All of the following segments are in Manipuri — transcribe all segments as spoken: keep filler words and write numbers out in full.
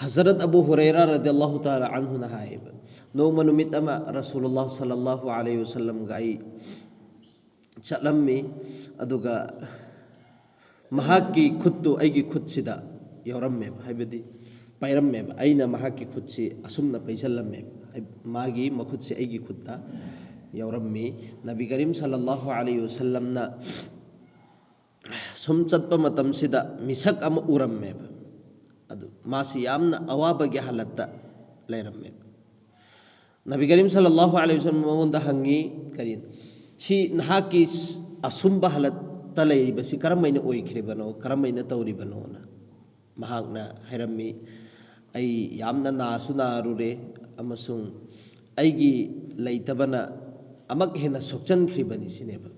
ꯍꯖꯔꯠ ꯑꯕꯨ ꯍꯨꯔꯩꯔꯥ ꯔꯗꯤꯌꯜꯂꯥꯍꯨ ꯇꯥꯂꯥ ꯑꯟꯍꯨꯅ ꯍꯥꯏꯌꯦꯕ, ꯅꯣꯡꯃ ꯅꯨꯃꯤꯠ ꯑꯃ ꯔꯁꯨꯂꯨꯜꯂꯥꯍ ꯁꯜꯂꯜꯂꯥꯍꯨ ꯑꯂꯩꯍꯤ ꯋꯁꯜꯂꯝꯒ ꯑꯩ ꯆꯠꯂꯝꯃꯤ, ꯑꯗꯨꯒ ꯃꯍꯥꯛꯀꯤ ꯈꯨꯠꯇꯨ ꯑꯩꯒꯤ ꯈꯨꯠꯁꯤꯗ ꯌꯥꯎꯔꯝꯃꯦꯕ, ꯍꯥꯏꯕꯗꯤ ꯄꯥꯏꯔꯝꯃꯦꯕ꯫ ꯑꯩꯅ ꯃꯍꯥꯛꯀꯤ ꯈꯨꯠꯁꯤ ꯑꯁꯨꯝꯅ ꯄꯩꯁꯜꯂꯝꯃꯦꯕ, ꯍꯥꯏ-, ꯃꯥꯒꯤ ꯃꯈꯨꯠꯁꯤ ꯑꯩꯒꯤ ꯈꯨꯠꯇ ꯌꯥꯎꯔꯝꯃꯤ꯫ ꯅꯕꯤ ꯀꯔꯤꯝ ꯁꯜꯂꯜꯂꯥꯍꯨ ꯑꯂꯩꯍꯤ ꯋꯁꯜꯂꯝꯅ ꯁꯨꯝ ꯆꯠꯄ ꯃꯇꯝꯁꯤꯗ ꯃꯤꯁꯛ ꯑꯃ ꯎꯔꯝꯃꯦꯕ꯫ ꯑꯗꯨ ꯃꯥꯁꯤ ꯌꯥꯝꯅ ꯑꯋꯥꯕꯒꯤ ꯍꯥꯂꯠꯇ ꯂꯩꯔꯝꯃꯦꯕ꯫ ꯅꯕꯤ ꯀꯔꯤꯝ ꯁꯜꯂꯜꯂꯥꯍꯨ ꯑꯂꯩꯍꯤ ꯋꯁꯜꯂꯝ ꯃꯉꯣꯟꯗ ꯍꯪꯉꯤ, ꯀꯔꯤ, "ꯁꯤ ꯅꯍꯥꯛꯀꯤ ꯑꯁꯨꯝꯕ ꯍꯥꯂꯠꯇ ꯂꯩꯔꯤꯕꯁꯤ ꯀꯔꯝꯍꯥꯏꯅ ꯑꯣꯏꯈ꯭ꯔꯤꯕꯅꯣ, ꯀꯔꯝꯍꯥꯏꯅ ꯇꯧꯔꯤꯕꯅꯣꯅ?" ꯃꯍꯥꯛꯅ ꯍꯥꯏꯔꯝꯃꯤ, "ꯑꯩ ꯌꯥꯝꯅ ꯅꯥꯁꯨ ꯅꯥꯔꯨꯔꯦ, ꯑꯃꯁꯨꯡ ꯑꯩꯒꯤ ꯂꯩꯇꯕꯅ ꯑꯃꯨꯛ ꯍꯦꯟꯅ ꯁꯣꯛꯆꯟꯈ꯭ꯔꯤꯕꯅꯤ" ꯁꯤꯅꯦꯕ꯫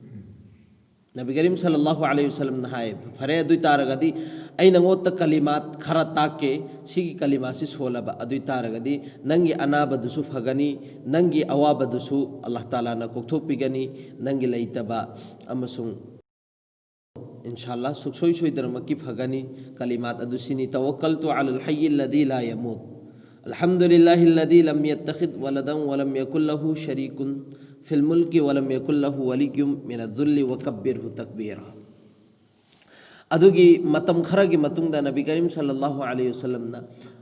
ꯅꯕꯤ ꯀꯔꯤꯝ ꯁꯜꯂꯜꯂꯥꯍꯨ ꯑꯂꯩꯍꯤ ꯋꯁꯜꯂꯝꯅ ꯍꯥꯏ, "ꯐꯔꯦ, ꯑꯗꯨ ꯑꯣꯏ ꯇꯥꯔꯒꯗꯤ ꯑꯩ ꯅꯉꯣꯟꯗ ꯀꯂꯤꯃꯥꯠ ꯈꯔ ꯇꯥꯛꯀꯦ, ꯁꯤꯒꯤ ꯀꯂꯤꯃꯥꯠꯁꯤ ꯁꯣꯜꯂꯕ ꯑꯗꯨ ꯑꯣꯏ ꯇꯥꯔꯒꯗꯤ ꯅꯪꯒꯤ ꯑꯅꯥꯕꯗꯨꯁꯨ ꯐꯒꯅꯤ, ꯅꯪꯒꯤ ꯑꯋꯥꯕꯗꯨꯁꯨ ꯑꯜꯂꯥꯍ ꯇꯥꯂꯥꯅ ꯀꯣꯛꯊꯣꯛꯄꯤꯒꯅꯤ, ꯅꯪꯒꯤ ꯂꯩꯇꯕ ꯑꯃꯁꯨꯡ" ꯏꯟꯁꯥꯜꯂꯥ ꯁꯨꯛꯁꯣꯏ ꯁꯣꯏꯗꯅꯃꯛꯀꯤ ꯐꯒꯅꯤ꯫ ꯀꯂꯤꯃꯥꯠ ꯑꯗꯨ ꯁꯤꯅꯤ: "توكلت على الحي الذي لا يموت، الحمد لله الذي لم يتخذ ولدا ولم يكن له شريك في الملك ولم يكن له ولي من الذل وكبره تكبيرا"꯫ ꯑꯗꯨꯒꯤ ꯃꯇꯝ ꯈꯔꯒꯤ ꯃꯇꯨꯡꯗ ꯅꯕꯤ ꯀꯔꯤꯝ ꯁꯜꯂꯜꯂꯥꯍꯨ ꯑꯂꯩꯍꯤ ꯋꯁꯜꯂꯝꯅ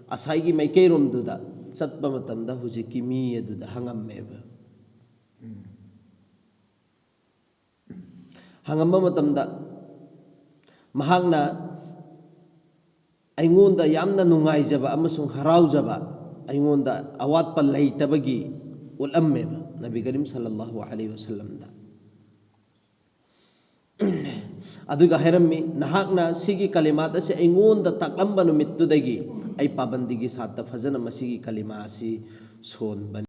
ꯉꯁꯥꯏꯒꯤ ꯃꯥꯏꯀꯩꯔꯣꯝꯗꯨꯗ ꯆꯠꯄ ꯃꯇꯝꯗ ꯍꯧꯖꯤꯛꯀꯤ ꯃꯤ ꯑꯗꯨꯗ ꯍꯪꯉꯝꯃꯦꯕ꯫ ꯍꯪꯉꯝꯕ ꯃꯇꯝꯗ ꯃꯍꯥꯛꯅ ꯑꯩꯉꯣꯟꯗ ꯌꯥꯝꯅ ꯅꯨꯡꯉꯥꯏꯖꯕ ꯑꯃꯁꯨꯡ ꯍꯔꯥꯎꯖꯕ, ꯑꯩꯉꯣꯟꯗ ꯑꯋꯥꯠꯄ ꯂꯩꯇꯕꯒꯤ ꯎꯠꯂꯝꯃꯦꯕ ꯅꯕꯤ ꯀꯔꯤꯝ ꯁꯜꯂꯜꯂꯥꯍꯨ ꯑꯂꯩꯍꯤ ꯋꯁꯜꯂꯝꯗ꯫ ꯑꯗꯨꯒ ꯍꯥꯏꯔꯝꯃꯤ, "ꯅꯍꯥꯛꯅ ꯁꯤꯒꯤ ꯀꯂꯤꯃꯥꯠ ꯑꯁꯤ ꯑꯩꯉꯣꯟꯗ ꯇꯥꯛꯂꯝꯕ ꯅꯨꯃꯤꯠꯇꯨꯗꯒꯤ ꯑꯩ ꯄꯥꯕꯟꯗꯤꯒꯤ ꯁꯥꯠꯇ ꯐꯖꯅ ꯃꯁꯤꯒꯤ ꯀꯂꯤꯃꯥ ꯑꯁꯤ ꯁꯣꯟꯕꯅꯤ"꯫